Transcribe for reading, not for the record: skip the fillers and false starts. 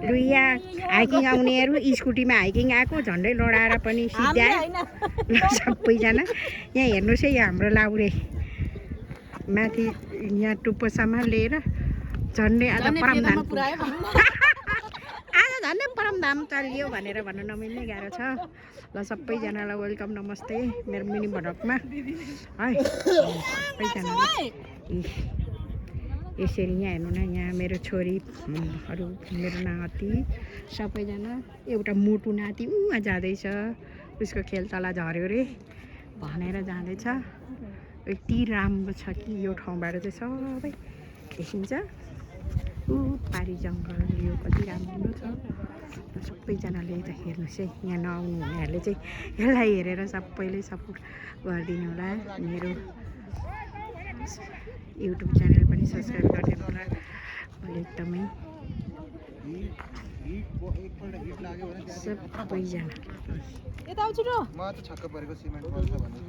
Ruia hiking आउनेहरू स्कुटीमा hiking आएको झन्डै लडाएर पनि सिद्ध्यायो सबैजना। यहाँ हेर्नुहोस् है, यहाँ हाम्रो लाउरे माथि यहाँ टुप्पोसम्म लिएर झन्डै आज परमधाम आज झन्डै परमधाम चलियो भनेर भन्न नमिल्ने गाह्रो छ। ल सबैजनालाई वेलकम, नमस्ते मेरो मिनी भडकमा है सबैजनालाई। यसरी यहाँ हेर्नु न, यहाँ मेरो छोरीहरू, मेरो नाति सबैजना, एउटा मोटु नाति उहाँ जाँदैछ, उसको खेलतला झऱ्यो रे भनेर जाँदैछ। यति राम्रो छ कि यो ठाउँबाट चाहिँ सबै देखिन्छ। पारी जङ्गल यो कति राम्रो छ। सबैजनाले त हेर्नुहोस् है, यहाँ नआउनु हुनेहरूले चाहिँ यसलाई हेरेर सबैले सपोर्ट गरिदिनु होला। मेरो युट्युब च्यानल पनि सब्सक्राइब गरिदिनु होला। मैले एकदमै सबैजना